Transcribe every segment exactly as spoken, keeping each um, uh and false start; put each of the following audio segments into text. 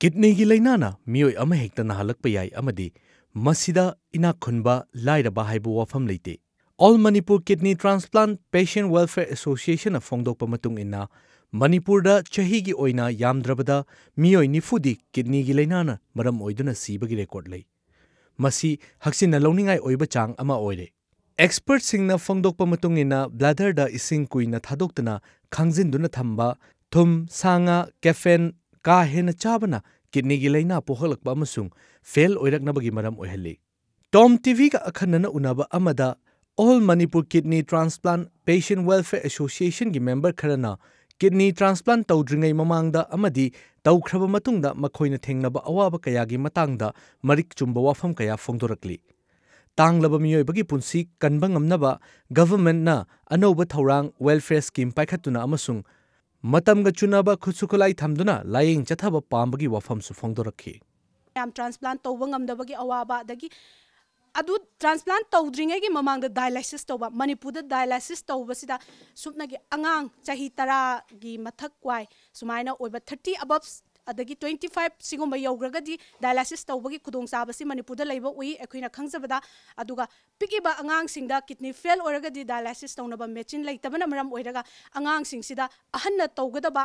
ꯀꯤꯗꯅꯤꯒꯤ ꯂꯥꯏꯅꯥꯅ ꯃꯤꯑꯣꯏ ꯑꯃꯍꯦꯛꯇ ꯅꯥꯍꯜꯂꯛꯄ ꯌꯥꯏ ꯑꯃꯗꯤ ꯃꯁꯤꯗ ꯏꯅꯥꯛ ꯈꯨꯟꯕ, ꯂꯥꯏꯔꯕ ꯍꯥꯏꯕ ꯋꯥꯐꯝ ꯂꯩꯇꯦ꯫ All Manipur Kidney Transplant Patient Welfare Associationꯅ ꯐꯣꯡꯗꯣꯛꯄ ꯃꯇꯨꯡ ꯏꯟꯅ, ꯃꯅꯤꯄꯨꯔꯗ ꯆꯍꯤꯒꯤ ꯑꯣꯏꯅ ꯌꯥꯝꯗ꯭ꯔꯕꯗ ꯃꯤꯑꯣꯏ ꯅꯤꯐꯨꯗꯤ ꯀꯤꯗꯅꯤꯒꯤ ꯂꯥꯏꯅꯥꯅ ꯃꯔꯝ ꯑꯣꯏꯗꯨꯅ ꯁꯤꯕꯒꯤ ꯔꯦꯀꯣꯔꯗ ꯂꯩ꯫ ꯃꯁꯤ ꯍꯛꯆꯤꯟꯅ ꯂꯧꯅꯤꯡꯉꯥꯏ ꯑꯣꯏꯕ ꯆꯥꯡ ꯑꯃ ꯑꯣꯏꯔꯦ꯫ ꯑꯦꯛꯁꯄꯔꯠꯁꯤꯡꯅ ꯐꯣꯡꯗꯣꯛꯄ ꯃꯇꯨꯡ ꯏꯟꯅ, ꯕ꯭ꯂꯦꯗꯔꯗ ꯏꯁꯤꯡ ꯀꯨꯏꯅ ꯊꯥꯗꯣꯛꯇꯨꯅ ꯈꯥꯡꯖꯤꯟꯗꯨꯅ ꯊꯝꯕ, ꯊꯨꯝ, ꯁꯥ ꯉꯥ, ꯀꯦꯐꯦꯟ ꯀꯥ ꯍꯦꯟꯅ ꯆꯥꯕꯅ ꯀꯤꯗꯅꯤꯒꯤ ꯂꯥꯏꯅꯥ ꯄꯣꯛꯍꯜꯂꯛꯄ ꯑꯃꯁꯨꯡ ꯐꯦꯜ ꯑꯣꯏꯔꯛꯅꯕꯒꯤ ꯃꯔꯝ ꯑꯣꯏꯍꯜꯂꯤ꯫ ꯇꯣꯝ ꯇꯤꯚꯤꯒ ꯑꯈꯟꯅꯅ ꯎꯅꯕ ꯑꯃꯗ All Manipur Kidney Transplant Patient Welfare Associationꯒꯤ ꯃꯦꯝꯕꯔ ꯈꯔꯅ ꯀꯤꯗꯅꯤ ꯇ꯭ꯔꯥꯟꯁꯄ꯭ꯂꯥꯟꯠ ꯇꯧꯗ꯭ꯔꯤꯉꯩ ꯃꯃꯥꯡꯗ ꯑꯃꯗꯤ ꯇꯧꯈ꯭ꯔꯕ ꯃꯇꯨꯡꯗ ꯃꯈꯣꯏꯅ ꯊꯦꯡꯅꯕ ꯑꯋꯥꯕ ꯀꯌꯥꯒꯤ ꯃꯇꯥꯡꯗ ꯃꯔꯤꯛ ꯆꯨꯝꯕ ꯋꯥꯐꯝ ꯀꯌꯥ ꯐꯣꯡꯗꯣꯔꯛꯂꯤ꯫ ꯇꯥꯡꯂꯕ ꯃꯤꯑꯣꯏꯕꯒꯤ ꯄꯨꯟꯁꯤ ꯀꯟꯕ ꯉꯝꯅꯕ ꯒꯚꯔꯟꯃꯦꯟꯠꯅ ꯑꯅꯧꯕ ꯊꯧꯔꯥꯡ, ꯋꯦꯜꯐꯦꯌꯔ ꯁ꯭ꯀꯤꯝ ꯄꯥꯏꯈꯠꯇꯨꯅ ꯑꯃꯁꯨꯡ ꯃꯇꯝꯒ ꯆꯨꯅꯕ ꯈꯨꯠꯁꯨ ꯈꯨꯠꯂꯥꯏ ꯊꯝꯗꯨꯅ ꯂꯥꯌꯦꯡ ꯆꯠꯊꯕ ꯄꯥꯝꯕꯒꯤ ꯋꯥꯐꯝꯁꯨ ꯐꯣꯡꯗꯣꯔꯛꯈꯤ꯫ ꯌꯥꯝ ꯇ꯭ꯔꯥꯟꯁꯄ꯭ꯂꯥꯟꯠ ꯇꯧꯕ ꯉꯝꯗꯕꯒꯤ ꯑꯋꯥꯕ, ꯑꯗꯒꯤ ꯑꯗꯨ ꯇ꯭ꯔꯥꯟꯁꯄ꯭ꯂꯥꯟꯠ ꯇꯧꯗ꯭ꯔꯤꯉꯩꯒꯤ ꯃꯃꯥꯡꯗ ꯗꯥꯏꯂꯥꯏꯁꯤꯁ ꯇꯧꯕ, ꯃꯅꯤꯄꯨꯔꯗ ꯗꯥꯏꯂꯥꯏꯁꯤꯁ ꯇꯧꯕꯁꯤꯗ ꯁꯨꯞꯅꯒꯤ ꯑꯉꯥꯡ ꯆꯍꯤ ꯇꯔꯥꯒꯤ ꯃꯊꯛ ꯋꯥꯏ ꯁꯨꯃꯥꯏꯅ ꯑꯣꯏꯕ, ꯊꯥꯔꯇꯤ ꯑꯕꯞ ꯑꯗꯒꯤ ꯇ꯭ꯋꯦꯟꯇꯤ ꯐꯥꯏꯚ ꯁꯤꯒꯨꯝꯕ ꯌꯧꯈ꯭ꯔꯒꯗꯤ ꯗꯥꯏꯂꯥꯏꯁꯤꯁ ꯇꯧꯕꯒꯤ ꯈꯨꯗꯣꯡꯆꯥꯕꯁꯤ ꯃꯅꯤꯄꯨꯔꯗ ꯂꯩꯕ ꯎꯏ ꯑꯩꯈꯣꯏꯅ ꯈꯪꯖꯕꯗ꯫ ꯑꯗꯨꯒ ꯄꯤꯛꯏꯕ ꯑꯉꯥꯡꯁꯤꯡꯗ ꯀꯤꯗꯅꯤ ꯐꯦꯜ ꯑꯣꯏꯔꯒꯗꯤ ꯗꯥꯏꯂꯥꯏꯁꯤꯁ ꯇꯧꯅꯕ ꯃꯦꯆꯤꯟ ꯂꯩꯇꯕꯅ ꯃꯔꯝ ꯑꯣꯏꯔꯒ ꯑꯉꯥꯡꯁꯤꯡꯁꯤꯗ ꯑꯍꯟꯅ ꯇꯧꯒꯗꯕ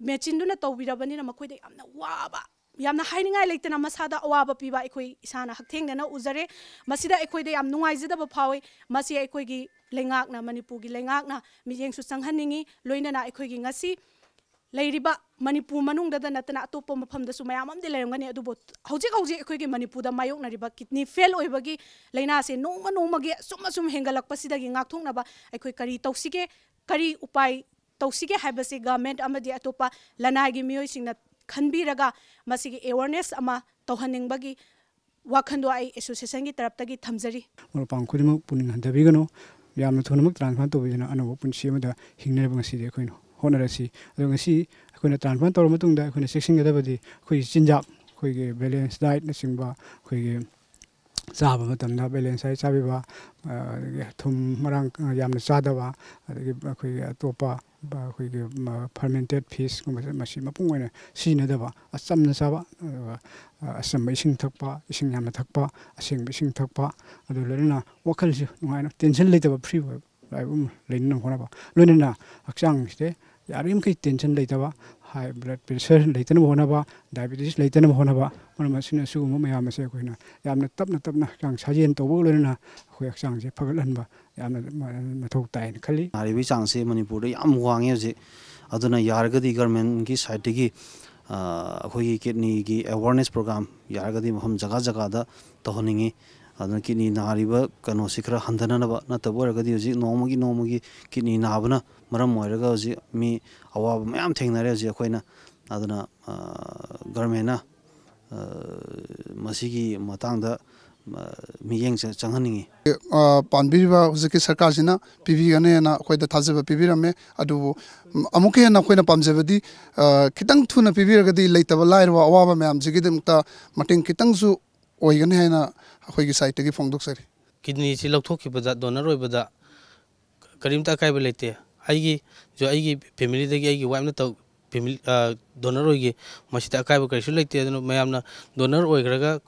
ꯃꯦꯆꯤꯟꯗꯨꯅ ꯇꯧꯕꯤꯔꯕꯅꯤꯅ ꯃꯈꯣꯏꯗ ꯌꯥꯝꯅ ꯋꯥꯕ, ꯌꯥꯝꯅ ꯍꯥꯏꯅꯤꯡꯉꯥꯏ ꯂꯩꯇꯅ ꯃꯁꯥꯗ ꯑꯋꯥꯕ ꯄꯤꯕ ꯑꯩꯈꯣꯏ ꯏꯁꯥꯅ ꯍꯛꯊꯦꯡꯅꯅ ꯎꯖꯔꯦ꯫ ꯃꯁꯤꯗ ꯑꯩꯈꯣꯏꯗ ꯌꯥꯝ ꯅꯨꯡꯉꯥꯏꯖꯗꯕ ꯐꯥꯎꯏ꯫ ꯃꯁꯤ ꯑꯩꯈꯣꯏꯒꯤ ꯂꯩꯉꯥꯛꯅ, ꯃꯅꯤꯄꯨꯔꯒꯤ ꯂꯩꯉꯥꯛꯅ ꯃꯤꯠꯌꯦꯡꯁꯨ ꯆꯪꯍꯟꯅꯤꯡꯏ꯫ ꯂꯣꯏꯅꯅ ꯑꯩꯈꯣꯏꯒꯤ ꯉꯁꯤ ꯂꯩꯔꯤꯕ ꯃꯅꯤꯄꯨꯔ ꯃꯅꯨꯡꯗꯗ ꯅꯠꯇꯅ ꯑꯇꯣꯞꯄ ꯃꯐꯝꯗꯁꯨ ꯃꯌꯥꯝ ꯑꯃꯗꯤ ꯂꯩꯔꯝꯒꯅꯤ, ꯑꯗꯨꯕꯨ ꯍꯧꯖꯤꯛ ꯍꯧꯖꯤꯛ ꯑꯩꯈꯣꯏꯒꯤ ꯃꯅꯤꯄꯨꯔꯗ ꯃꯥꯌꯣꯛꯅꯔꯤꯕ ꯀꯤꯗꯅꯤ ꯐꯦꯜ ꯑꯣꯏꯕꯒꯤ ꯂꯥꯏꯅꯥꯁꯦ ꯅꯣꯡꯃ ꯅꯣꯡꯃꯒꯤ ꯑꯁꯨꯝ ꯑꯁꯨꯝ ꯍꯦꯟꯒꯠꯂꯛꯄꯁꯤꯗꯒꯤ ꯉꯥꯛꯊꯣꯛꯅꯕ ꯑꯩꯈꯣꯏ ꯀꯔꯤ ꯇꯧꯁꯤꯒꯦ, ꯀꯔꯤ ꯎꯄꯥꯏ ꯇꯧꯁꯤꯒꯦ ꯍꯥꯏꯕꯁꯤ ꯒꯚꯔꯟꯃꯦꯟꯠ ꯑꯃꯗꯤ ꯑꯇꯣꯞꯄ ꯂꯅꯥꯏꯒꯤ ꯃꯤꯑꯣꯏꯁꯤꯡꯅ ꯈꯟꯕꯤꯔꯒ ꯃꯁꯤꯒꯤ ꯑꯦꯋꯥꯔꯅꯦꯁ ꯑꯃ ꯇꯧꯍꯟꯅꯤꯡꯕꯒꯤ ꯋꯥꯈꯜꯗꯣ ꯑꯩ ꯑꯦꯁꯣꯁꯤꯌꯦꯁꯟꯒꯤ ꯇꯔꯞꯇꯒꯤ ꯊꯝꯖꯔꯤ꯫ ꯃꯔꯨꯞ ꯃꯄꯥꯡ ꯈꯨꯗꯤꯡꯃꯛ ꯄꯨꯛꯅꯤꯡ ꯍꯟꯊꯕꯤꯒꯅꯨ꯫ ꯌꯥꯝꯅ ꯊꯨꯅꯃꯛ ꯇ꯭ꯔꯥꯟꯁꯄ꯭ꯂꯥꯟꯠ ꯇꯧꯕꯤꯗꯨꯅ ꯑꯅꯧꯕ ꯄꯨꯟꯁꯤ ꯑꯃꯗ ꯍꯤꯡꯅꯅꯕ ꯉꯁꯤꯗꯤ ꯑꯩꯈꯣꯏꯅ ꯍꯣꯠꯅꯔꯁꯤ꯫ ꯑꯗꯣ ꯉꯁꯤ ꯑꯩꯈꯣꯏꯅ ꯇ꯭ꯔꯥꯟꯁꯄ꯭ꯂꯥꯟꯠ ꯇꯧꯔꯕ ꯃꯇꯨꯡꯗ ꯑꯩꯈꯣꯏꯅ ꯆꯦꯛꯁꯤꯟꯒꯗꯕꯗꯤ ꯑꯩꯈꯣꯏꯒꯤ ꯆꯤꯟꯖꯥꯛ, ꯑꯩꯈꯣꯏꯒꯤ ꯕꯦꯂꯦꯟꯁ ꯗꯥꯏꯠꯅꯆꯤꯡꯕ, ꯑꯩꯈꯣꯏꯒꯤ ꯆꯥꯕ ꯃꯇꯝꯗ ꯕꯦꯂꯦꯟꯁ ꯗꯥꯏꯠ ꯆꯥꯕꯤꯕ, ꯑꯗꯒꯤ ꯊꯨꯝ ꯃꯔꯥꯡ ꯌꯥꯝꯅ ꯆꯥꯗꯕ, ꯑꯗꯒꯤ ꯑꯩꯈꯣꯏꯒꯤ ꯑꯇꯣꯞꯄ ꯑꯩꯈꯣꯏꯒꯤ ꯐꯔꯃꯦꯟꯇꯦꯠ ꯐꯤꯁꯀꯨꯝꯕꯁꯦ ꯃꯁꯤ ꯃꯄꯨꯡ ꯑꯣꯏꯅ ꯁꯤꯖꯤꯟꯅꯗꯕ, ꯑꯆꯝꯅ ꯆꯥꯕ, ꯑꯗꯨꯒ ꯑꯆꯝꯕ ꯏꯁꯤꯡ ꯊꯛꯄ, ꯏꯁꯤꯡ ꯌꯥꯝꯅ ꯊꯛꯄ, ꯑꯁꯦꯡꯕ ꯏꯁꯤꯡ ꯊꯛꯄ, ꯑꯗꯨ ꯂꯣꯏꯅꯅ ꯋꯥꯈꯜꯁꯨ ꯅꯨꯡꯉꯥꯏꯅ, ꯇꯦꯟꯁꯟ ꯂꯩꯇꯕ, ꯐ꯭ꯔꯤ ꯑꯣꯏꯕ ꯂꯥꯏꯐ ꯑꯃ ꯂꯩꯅꯅꯕ ꯍꯣꯠꯅꯕ, ꯂꯣꯏꯅꯅ ꯍꯛꯆꯥꯡꯁꯦ ꯌꯥꯔꯤꯃꯈꯩ ꯇꯦꯟꯁꯟ ꯂꯩꯇꯕ, ꯍꯥꯏ ꯕ꯭ꯂꯗ ꯄ꯭ꯔꯦꯁꯔ ꯂꯩꯇꯅꯕ ꯍꯣꯠꯅꯕ, ꯗꯥꯏꯕꯤꯇꯤꯁ ꯂꯩꯇꯅꯕ ꯍꯣꯠꯅꯕ, ꯃꯔꯝ ꯑꯁꯤꯅ ꯑꯁꯤꯒꯨꯝꯕ ꯃꯌꯥꯝ ꯑꯁꯦ ꯑꯩꯈꯣꯏꯅ ꯌꯥꯝꯅ ꯇꯞꯅ ꯇꯞꯅ ꯍꯛꯆꯥꯡ ꯁꯥꯖꯦꯜ ꯇꯧꯕꯒ ꯂꯣꯏꯅꯅ ꯑꯩꯈꯣꯏ ꯍꯛꯆꯥꯡꯁꯦ ꯐꯒꯠꯍꯟꯕ ꯌꯥꯝꯅ ꯃ-, ꯃꯊꯧ ꯇꯥꯏꯅ ꯈꯜꯂꯤ꯫ ꯅꯥꯔꯤꯕꯒꯤ ꯆꯥꯡꯁꯦ ꯃꯅꯤꯄꯨꯔꯗ ꯌꯥꯝ ꯋꯥꯡꯉꯦ ꯍꯧꯖꯤꯛ꯫ ꯑꯗꯨꯅ ꯌꯥꯔꯒꯗꯤ ꯒꯔꯃꯦꯟꯒꯤ ꯁꯥꯏꯠꯇꯒꯤ, ꯑ, ꯑꯩꯈꯣꯏꯒꯤ ꯀꯤꯠꯅꯤꯒꯤ ꯑꯦꯋꯥꯔꯅꯦꯁ ꯄ꯭ꯔꯣꯒ꯭ꯔꯥꯝ ꯌꯥꯔꯒꯗꯤ ꯃꯐꯝ ꯖꯒꯥ ꯖꯒꯥꯗ ꯇꯧꯍꯟꯅꯤꯡꯉꯤ꯫ ꯑꯗꯨꯅ ꯀꯤꯠꯅꯤ ꯅꯥꯔꯤꯕ ꯀꯩꯅꯣꯁꯤ ꯈꯔ ꯍꯟꯊꯅꯅꯕ, ꯅꯠꯇꯕ ꯑꯣꯏꯔꯒꯗꯤ ꯍꯧꯖꯤꯛ ꯅꯣꯡꯃꯒꯤ ꯅꯣꯡꯃꯒꯤ ꯀꯤꯠꯅꯤ ꯅꯥꯕꯅ ꯃꯔꯝ ꯑꯣꯏꯔꯒ ꯍꯧꯖꯤꯛ ꯃꯤ ꯑꯋꯥꯕ ꯃꯌꯥꯝ ꯊꯦꯡꯅꯔꯦ ꯍꯧꯖꯤꯛ ꯑꯩꯈꯣꯏꯅ꯫ ꯑꯗꯨꯅ, ꯑ, ꯒꯔꯃꯦꯟꯅ, ꯑ, ꯃꯁꯤꯒꯤ ꯃꯇꯥꯡꯗ, ꯑ, ꯃꯤꯠꯌꯦꯡ ꯆ-, ꯆꯪꯍꯟꯅꯤꯡꯉꯤ꯫ ꯑ, ꯄꯥꯟꯕꯤꯔꯤꯕ ꯍꯧꯖꯤꯛꯀꯤ ꯁꯔꯀꯥꯔꯁꯤꯅ ꯄꯤꯕꯤꯒꯅꯦꯅ ꯑꯩꯈꯣꯏꯗ ꯊꯥꯖꯕ ꯄꯤꯕꯤꯔꯝꯃꯦ꯫ ꯑꯗꯨꯕꯨ, ꯎꯝ, ꯑꯃꯨꯛꯀ ꯍꯦꯟꯅ ꯑꯩꯈꯣꯏꯅ ꯄꯥꯝꯖꯕꯗꯤ, ꯑ, ꯈꯤꯇꯪ ꯊꯨꯅ ꯄꯤꯕꯤꯔꯒꯗꯤ ꯂꯩꯇꯕ ꯂꯥꯏꯔꯕ ꯑꯋꯥꯕ ꯃꯌꯥꯝꯁꯤꯒꯤꯗꯃꯛꯇ ꯃꯇꯦꯡ ꯈꯤꯇꯪꯁꯨ ꯑꯣꯏꯒꯅꯤ ꯍꯥꯏꯅ ꯑꯩꯈꯣꯏꯒꯤ ꯁꯥꯏꯠꯇꯒꯤ ꯐꯣꯡꯗꯣꯛꯆꯔꯤ꯫ ꯀꯤꯗꯅꯤꯁꯤ ꯂꯧꯊꯣꯛꯈꯤꯕꯗ, ꯗꯣꯅꯔ ꯑꯣꯏꯕꯗ ꯀꯔꯤꯝꯇ ꯑꯀꯥꯏꯕ ꯂꯩꯇꯦ꯫ ꯑꯩꯒꯤꯁꯨ, ꯑꯩꯒꯤ ꯐꯦꯃꯤꯂꯤꯗꯒꯤ ꯑꯩꯒꯤ ꯋꯥꯏꯐꯅ ꯇꯧ-, ꯐꯦꯃꯤꯂꯤ, ꯑ, ꯗꯣꯅꯔ ꯑꯣꯏꯈꯤ꯫ ꯃꯁꯤꯗ ꯑꯀꯥꯏꯕ ꯀꯔꯤꯁꯨ ꯂꯩꯇꯦ꯫ ꯑꯗꯨꯅ ꯃꯌꯥꯝꯅ ꯗꯣꯅꯔ ꯑꯣꯏꯈ꯭ꯔꯒ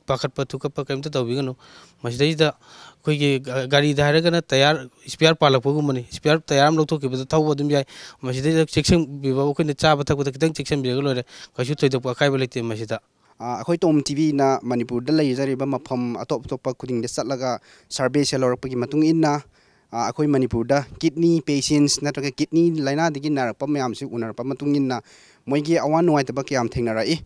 ꯄꯥꯈꯠꯄ ꯊꯨꯀꯠꯄ ꯀꯔꯤꯝꯇ ꯇꯧꯕꯤꯒꯅꯨ꯫ ꯃꯁꯤꯗꯩꯁꯤꯗ ꯑꯩꯈꯣꯏꯒꯤ ꯒ-, ꯒꯥꯔꯤꯗ ꯍꯥꯏꯔꯒꯅ ꯇꯌꯥꯔ, ꯏꯁꯄꯤꯌꯥꯔ ꯄꯥꯜꯂꯛꯄꯒꯨꯝꯕꯅꯤ꯫ ꯏꯁꯄꯤꯌꯥꯔ ꯇꯌꯥꯔ ꯑꯃ ꯂꯧꯊꯣꯛꯈꯤꯕꯗ ꯊꯧꯕ ꯑꯗꯨꯝ ꯌꯥꯏ꯫ ꯃꯁꯤꯗꯩꯗ ꯆꯦꯛꯁꯤꯟꯕꯤꯕ, ꯑꯩꯈꯣꯏꯅ ꯆꯥꯕ ꯊꯛꯄꯗ ꯈꯤꯇꯪ ꯆꯦꯛꯁꯤꯟꯕꯤꯔꯒ ꯂꯣꯏꯔꯦ꯫ ꯀꯩꯁꯨ ꯊꯣꯏꯗꯣꯛꯄ ꯑꯀꯥꯏꯕ ꯂꯩꯇꯦ ꯃꯁꯤꯗ꯫ ꯑ, ꯑꯩꯈꯣꯏ ꯇꯣꯝ ꯇꯤꯚꯤꯅ ꯃꯅꯤꯄꯨꯔꯗ ꯂꯩꯖꯔꯤꯕ ꯃꯐꯝ ꯑꯇꯣꯞ ꯑꯇꯣꯞꯄ ꯈꯨꯗꯤꯡꯗ ꯆꯠꯂꯒ ꯁꯔꯚꯦꯁꯦ ꯂꯧꯔꯛꯄꯒꯤ ꯃꯇꯨꯡ ꯏꯟꯅ, ꯑ, ꯑꯩꯈꯣꯏ ꯃꯅꯤꯄꯨꯔꯗ ꯀꯤꯗꯅꯤ ꯄꯦꯁꯦꯟꯁ ꯅꯠꯇ꯭ꯔꯒ ꯀꯤꯗꯅꯤ ꯂꯥꯏꯅꯥꯗꯒꯤ ꯅꯥꯔꯛꯄ ꯃꯌꯥꯝꯁꯤ ꯎꯅꯔꯛꯄ ꯃꯇꯨꯡ ꯏꯟꯅ ꯃꯣꯏꯒꯤ ꯑꯋꯥ ꯅꯨꯡꯉꯥꯏꯇꯕ ꯀꯌꯥꯝ ꯊꯦꯡꯅꯔꯛꯏ꯫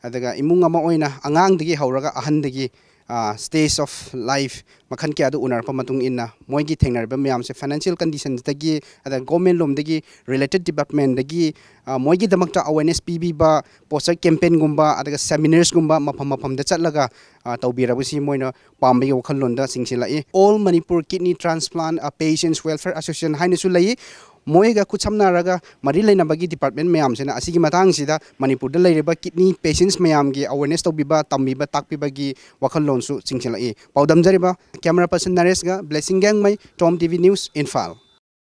ꯑꯗꯨꯒ ꯏꯃꯨꯡ ꯑꯃ ꯑꯣꯏꯅ ꯑꯉꯥꯡꯗꯒꯤ ꯍꯧꯔꯒ ꯑꯍꯟꯗꯒꯤ, ꯑ, stage of life ꯃꯈꯜ ꯀꯌꯥꯗ ꯎꯅꯔꯛꯄ ꯃꯇꯨꯡ ꯏꯟꯅ ꯃꯣꯏꯒꯤ ꯊꯦꯡꯅꯔꯤꯕ ꯃꯌꯥꯝꯁꯦ financial conditionꯗꯒꯤ, ꯑꯗ government ꯂꯣꯝꯗꯒꯤ, related departmentꯗꯒꯤ, ꯑ, ꯃꯣꯏꯒꯤꯗꯃꯛꯇ awareness ꯄꯤꯕꯤꯕ poster campaignꯒꯨꯝꯕ, ꯑꯗꯨꯒ seminarsꯀꯨꯝꯕ ꯃꯐꯝ ꯃꯐꯝꯗ ꯆꯠꯂꯒ, ꯑ, ꯇꯧꯕꯤꯔꯕꯁꯤ ꯃꯣꯏꯅ ꯄꯥꯝꯕꯒꯤ ꯋꯥꯈꯜꯂꯣꯟꯗ ꯆꯤꯡꯁꯤꯜꯂꯛꯏ꯫ All Manipur Kidney Transplant, ꯑ, Patients Welfare Association ꯍꯥꯏꯅꯁꯨ ꯂꯩ꯫ ꯃꯣꯏꯒ ꯈꯨꯠꯁꯝꯅꯔꯒ ꯃꯔꯤ ꯂꯩꯅꯕꯒꯤ department ꯃꯌꯥꯝꯁꯤꯅ ꯑꯁꯤꯒꯤ ꯃꯇꯥꯡꯁꯤꯗ ꯃꯅꯤꯄꯨꯔꯗ ꯂꯩꯔꯤꯕ kidney patients ꯃꯌꯥꯝꯒꯤ awareness ꯇꯧꯕꯤꯕ, ꯇꯝꯕꯤꯕ, ꯇꯥꯛꯄꯤꯕꯒꯤ ꯋꯥꯈꯜꯂꯣꯟꯁꯨ ꯆꯤꯡꯁꯤꯜꯂꯛꯏ꯫ ꯄꯥꯎꯗꯝꯖꯔꯤꯕ camera person ꯅꯔꯦꯁꯒ ꯕ꯭ꯂꯦꯁꯤꯡ ꯒꯦꯡꯃꯩ, ꯇꯣꯝ ꯇꯤꯚꯤ ꯅ꯭ꯌꯨꯁ, ꯏꯝꯐꯥꯜ꯫